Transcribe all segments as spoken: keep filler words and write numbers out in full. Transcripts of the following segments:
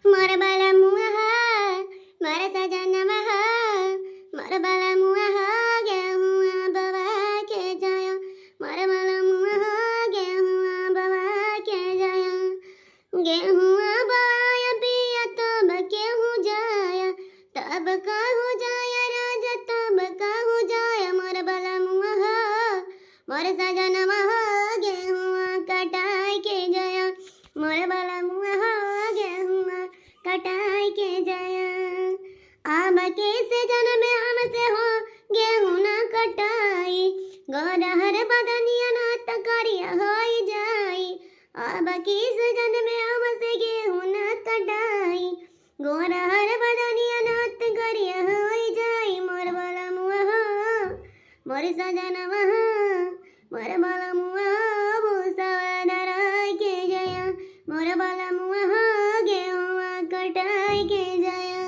मोर बलमुआ हो, मोर सजनवा हो, मोर बलमुआ हो, गेहुआ बोवा के जाया। मोर बलमुआ हो, गेहुआ बोवा के जाया। गेहुआ बोवाया पिया तब केहू जाया, तब केहू जाया राजा, तब केहू जाया। मोर बलमुआ हो, मोर सजनवा हो, गेहुआ कटाई के जाया। मोर बलमुआ हो, गेहुआ कटाई के जाया। अब के सीजन में हमसे हो गेहूं ना कटाई, गोरहर बदनिया ना त करिया होई जाई। अब के सीजन में हमसे गेहूं ना कटाई, गोरहर बदनिया ना त करिया होई जाई। मोर बलमुआ हो, मोर सजनवा हो, मोर बलमुआ हो, भूसवा धराई के जाया। मोर बलमुआ हो, गेहुआ कटाई के जाया।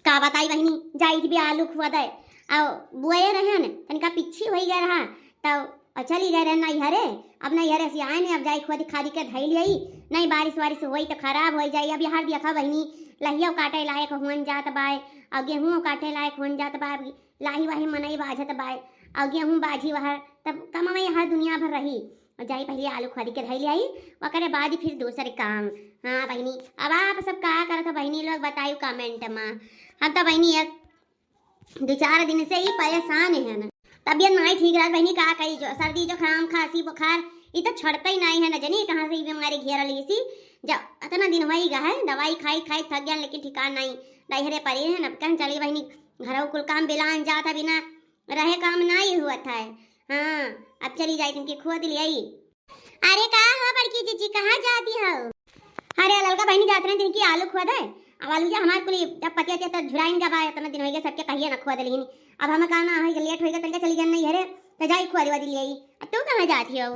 का बताई बहिनी, जाइत भी आलू खोदे, अउ बोए रहन, तनिका पिच्छी होई गए रहा, तब अउ चली गए रहन नैहरे। अब नैहरे से आए ने, अब जाई खोदी खादी के धई लियाई, नहीं बारिश वारिश होई त खराब होई जाई। अब यहाँ देखा बहिनी, लहिया काटे लायक होन जात बाय, अउ गेहूं काटे लायक होन जात बाय, अब लाही वाही मनई बाझत बाय, अउ गेहूं बाझी वहर, तब कमवई हर दुनिया भर रही। अउ जाई पहिले आलू खोदी के धई लियाई, ओकरे बाद फिर दूसर काम। हाँ बहिनी, अब आप सब का करत हो बहिनी लोग, बताइयो comment मा। हम तो बहिनी एक दो चार दिन से ही परेशान है ना, तबियत नाई ठीक रहत बहिनी, का करी, जो सर्दी जुकाम खांसी बुखार ई तो छोड़ते ही नाई है ना, जनी कहाँ से ई बीमारी घेर ली सी। जब इतना दिन होई गा है, दवाई खाई खाई थक गया, लेकिन ठिकान नाई, नैहरे परी है ना। अब कहन चली बहिनी, घरऊ कुल काम बिलान जात है, बिना रहे काम नाई हुआ था। हाँ, अब चली जाई तुमके खोद लियाई। अरे का हो बड़की जीजी, कहाँ जाती हो? अरे ललका बहिनी जात रहे दिन की आलू खोदे, अब आलू जा हमार कुली जब पतिया के तो झुराइन का बा, इतना दिन होइगे सबके कहिए ना खोद लिहिन। अब हम का ना होइगे, लेट होइगे, तनका चली गन नैहरे, तो जाई खोद वोद लियाई। अब तू कहाँ जाती हो?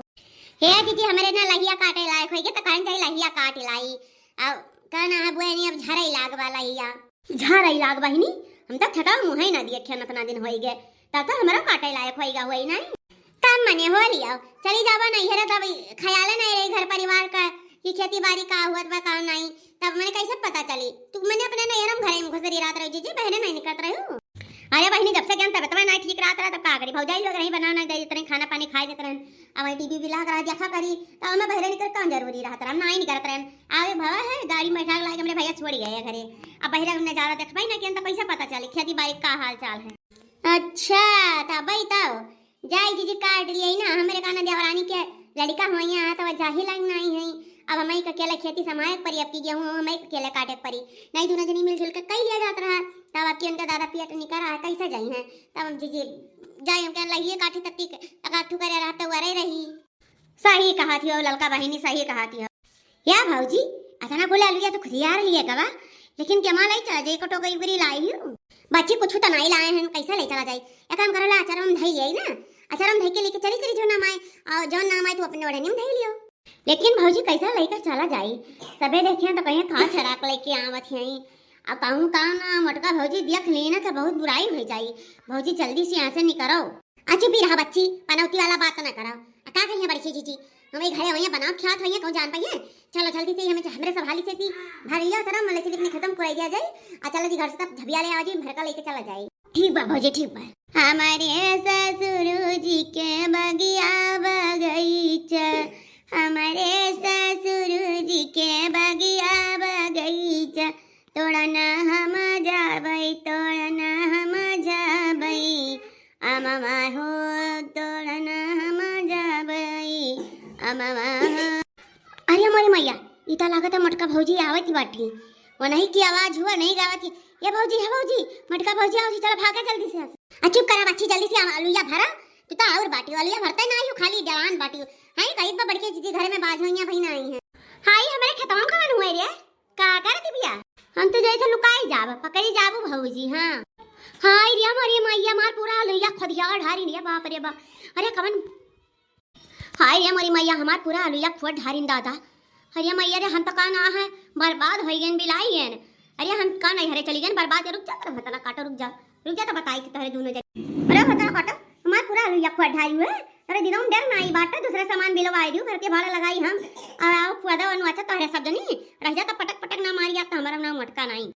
हे जीजी, हमरे ना लहिया काटे लायक होइगे, तो कहन जाई लहिया काट लाई। अब का ना है बुआ नहीं, अब झरई लाग बा लहिया। झारई लाग बहिनी, हम तो खेतवा मुँहे ना देखे, इतना दिन होइगे, तब तो हमरो काटे लायक होइगा होई नहीं। तब मने हो लियो, चली जाबा नैहरे, तब ख्याले नहीं रही घर परिवार का कि खेती बाड़ी का हुअत बा का नहीं, तब मने कैसे पता चली? तू मने अपने नैहर में घरे में घुसरी रहत रही जीजी, बहरे नहीं निकलत रही हो। अरे बहिनी, जब से गन तबियतवा नहीं ठीक रहत रहा, तब का करी, भौजाई लोग रही बना नहीं दे देत रही, खाना पानी खाए देत रहे, अब वही टीवी लाग रहा देखा करी, तब हमें बहरे निकल कौन जरूरी रहत रहा, हम नहीं निकलत रहे। आवे भवा है, गाड़ी में बैठा के लाके हमरे भैया छोड़ गए घरे। अब बहिरा उन्हें ज्यादा देखबे ना किया, तो कैसे पता चले खेती बाड़ी का हाल चाल है? अच्छा, तब भाई तब जाई जीजी काट लिए ना, हमरे काना देवरानी के लड़का हुआ यहाँ तो जाही लाग नहीं है। अब हमें अकेले खेती समाए परी, अब की गेहूँ हमें अकेले काटे परी, नहीं दोनों जनी मिलजुल के कई लिया जात रहा। तब अब की उनका दादा पियट निकर रहा, कैसे जाई हैं? तब हम जीजी जाई, हम कहन लगिए काठी तक टिक, तक आठू करे रहा तो वरे रही। सही कहत हियो ललका बहिनी, सही कहत हियो। या भौजी, अतना कुल अलुइया तो खुदियार लिए गवा, लेकिन केमा लाई चला जाई, कटो गई बुरी लाई हियो। बच्ची कुछ तो नहीं लाए हैं, कैसे ले चला जाई? एक काम करो ला, अचार में धई लियाई ना, अचार में धई के लेके चली चली जो नाम आए, और जो नाम आए तू अपने ओढ़नी में धई लियो। लेकिन भौजी कैसे लेकर चला जाई? सबे देखे तो कहीं का चराक लेके आवत हैं। अब कहूँ का ना मोटका भौजी देख लेना तो बहुत बुराई हो जाई। भौजी जल्दी से यहाँ से निकरो। आ चुपी रहा बच्ची, पनौती वाला बात ना करो। आ का कहिए बड़की जीजी, हम एक घरे वहीं बनाओ खात होइए, कहूँ जान पाइए। चलो जल्दी से हमें हमरे संभाली से थी, भर लिया तरह मले चली खत्म कर दिया जाए। आ चलो जी घर से तब झबिया ले आओ जी, भर का लेके चला जाए। ठीक बा भौजी, ठीक बा। हमारे ससुर जी के बगिया बगीचा, हमारे ससुर जी के बगिया बगीचा, तोड़ना हम जाबई, तोड़ना हम जाबई, अमवा हो, तोड़ना हम जाबई, अमवा हो। अरे मोरी मैया, ई त लागत है मोटका भौजी आवत ही बाटी। वनही की आवाज हुआ, नहीं गावत ही। ये भौजी, हे भौजी, मोटका भौजी आवत ही, चला भागा जल्दी से। आ चुप करा बच्ची, जल्दी से आवा, अलुइया भरा। तू तो और बाटी, अलुइया भरते ना आई हो, खाली जवान बाटी हो। हैं, कहीं तो बड़की जीजी घर में बाज होइया भाई ना आई हैं। हाय, हमारे खेतवा में कौन हुए रे? का करत बिया? हम तो जाई थे लुकाई जाब, पकड़ी जाबू भौजी। हाँ। हाय रे मोरी मैया, मार पूरा अलुइया खोदिया ढारी रे, बाप रे बाप। अरे कवन, हाय रे मोरी मैया, हमार पूरा अलुइया खोद ढारिन दादा। अरे मैया रे, हम तो का ना है, बर्बाद होई गन, बिलाई गन। अरे हम का नहीं हरे चली गन, बर्बाद। रुक जा, तेरा भतना काटो, रुक जा। रुक जा तो बताई कि तोहरे दोनों जन। अरे भतना काटो, हमार पूरा अलुइया खोद ढारी हुए। अरे दिनों डर ना आई बाटा, दूसरा सामान बिलवाई दियो, घर के भाड़ा लगाई हम। और आओ खुदा वनु अच्छा तोहरे सब जनी। रह जा तो पटक पटक ना पर हम ना मटका नाई।